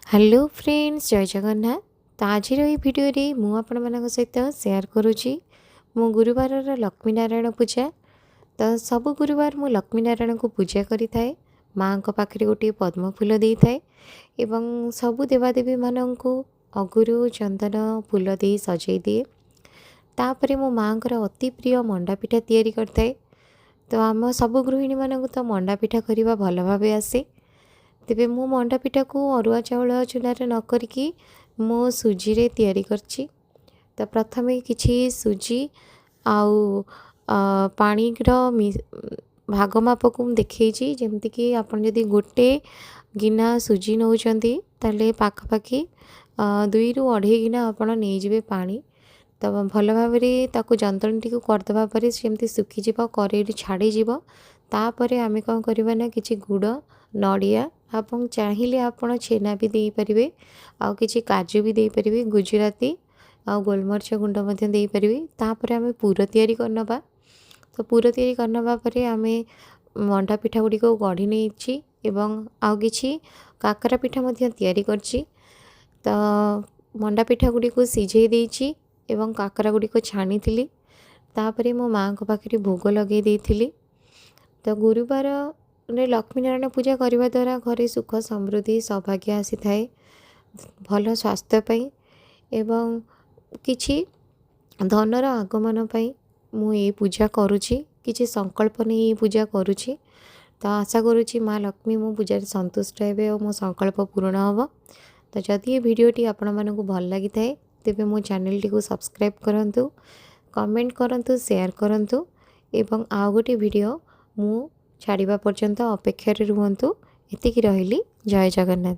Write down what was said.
Hello friends, ଜୟ ଜଗନ୍ନାଥ। ତ ଆଜିର ଏହି ଭିଡ଼ିଓରେ ମୁଁ ଆପଣମାନଙ୍କ ସହିତ ସେୟାର କରୁଛି ମୁଁ ଗୁରୁବାରର ଲକ୍ଷ୍ମୀନାରାୟଣ ପୂଜା। ତ ସବୁ ଗୁରୁବାର ମୁଁ ଲକ୍ଷ୍ମୀନାରାୟଣଙ୍କୁ ପୂଜା କରିଥାଏ, ମାଆଙ୍କ ପାଖରେ ଗୋଟିଏ ପଦ୍ମ ଫୁଲ ଦେଇଥାଏ ଏବଂ ସବୁ ଦେବାଦେବୀମାନଙ୍କୁ ଅଗୁରୁ, ଚନ୍ଦନ, ଫୁଲ ଦେଇ ସଜେଇ ଦିଏ। ତାପରେ ମୋ ମାଆଙ୍କର ଅତି ପ୍ରିୟ ମଣ୍ଡା ପିଠା ତିଆରି କରିଥାଏ। ତ ଆମ ସବୁ ଗୃହିଣୀମାନଙ୍କୁ ତ ମଣ୍ଡା ପିଠା କରିବା ଭଲ ଭାବେ ଆସେ। ତେବେ ମୁଁ ମଣ୍ଡା ପିଠାକୁ ଅରୁଆ ଚାଉଳ ଚୁନାରେ ନ କରିକି ମୁଁ ସୁଜିରେ ତିଆରି କରିଛି। ତ ପ୍ରଥମେ କିଛି ସୁଜି ଆଉ ପାଣିର ଭାଗ ମାପକୁ ମୁଁ ଦେଖେଇଛି। ଯେମିତିକି ଆପଣ ଯଦି ଗୋଟେ ଗିନା ସୁଜି ନେଉଛନ୍ତି, ତାହେଲେ ପାଖାପାଖି 2ରୁ 2.5 ଗିନା ଆପଣ ନେଇଯିବେ ପାଣି। ତ ଭଲ ଭାବରେ ତାକୁ ଯନ୍ତଣୀଟିକୁ କରିଦେବା ପରେ ସେମିତି ଶୁଖିଯିବ, କରେଇରୁ ଛାଡ଼ିଯିବ। ତାପରେ ଆମେ କ'ଣ କରିବା ନା କିଛି ଗୁଡ଼, ନଡ଼ିଆ ଏବଂ ଚାହିଁଲେ ଆପଣ ଛେନା ବି ଦେଇପାରିବେ ଆଉ କିଛି କାଜୁ ବି ଦେଇପାରିବେ, ଗୁଜୁରାତି ଆଉ ଗୋଲମରିଚ ଗୁଣ୍ଡ ମଧ୍ୟ ଦେଇପାରିବେ। ତାପରେ ଆମେ ପୁର ତିଆରି କରିନେବା। ତ ପୁର ତିଆରି କରିନେବା ପରେ ଆମେ ମଣ୍ଡା ପିଠା ଗୁଡ଼ିକୁ ଗଢ଼ି ନେଇଛି ଏବଂ ଆଉ କିଛି କାକରା ପିଠା ମଧ୍ୟ ତିଆରି କରିଛି। ତ ମଣ୍ଡା ପିଠା ଗୁଡ଼ିକୁ ସିଝେଇ ଦେଇଛି ଏବଂ କାକରା ଗୁଡ଼ିକୁ ଛାଣିଥିଲି। ତାପରେ ମୋ ମାଆଙ୍କ ପାଖରେ ଭୋଗ ଲଗାଇ ଦେଇଥିଲି। ତ ଗୁରୁବାରରେ ଲକ୍ଷ୍ମୀନାରାୟଣ ପୂଜା କରିବା ଦ୍ୱାରା ଘରେ ସୁଖ, ସମୃଦ୍ଧି, ସୌଭାଗ୍ୟ ଆସିଥାଏ, ଭଲ ସ୍ୱାସ୍ଥ୍ୟ ପାଇଁ ଏବଂ କିଛି ଧନର ଆଗମନ ପାଇଁ ମୁଁ ଏଇ ପୂଜା କରୁଛି। କିଛି ସଂକଳ୍ପ ନେଇ ଏଇ ପୂଜା କରୁଛି। ତ ଆଶା କରୁଛି ମା ଲକ୍ଷ୍ମୀ ମୋ ପୂଜାରେ ସନ୍ତୁଷ୍ଟ ହେବେ ଆଉ ମୋ ସଂକଳ୍ପ ପୂରଣ ହେବ। ତ ଯଦି ଏ ଭିଡ଼ିଓଟି ଆପଣମାନଙ୍କୁ ଭଲ ଲାଗିଥାଏ, ତେବେ ମୋ ଚ୍ୟାନେଲଟିକୁ ସବସ୍କ୍ରାଇବ୍ କରନ୍ତୁ, କମେଣ୍ଟ କରନ୍ତୁ, ସେୟାର କରନ୍ତୁ ଏବଂ ଆଉ ଗୋଟିଏ ଭିଡ଼ିଓ ମୁଁ ଛାଡ଼ିବା ପର୍ଯ୍ୟନ୍ତ ଅପେକ୍ଷାରେ ରୁହନ୍ତୁ। ଏତିକି ରହିଲି, ଜୟ ଜଗନ୍ନାଥ।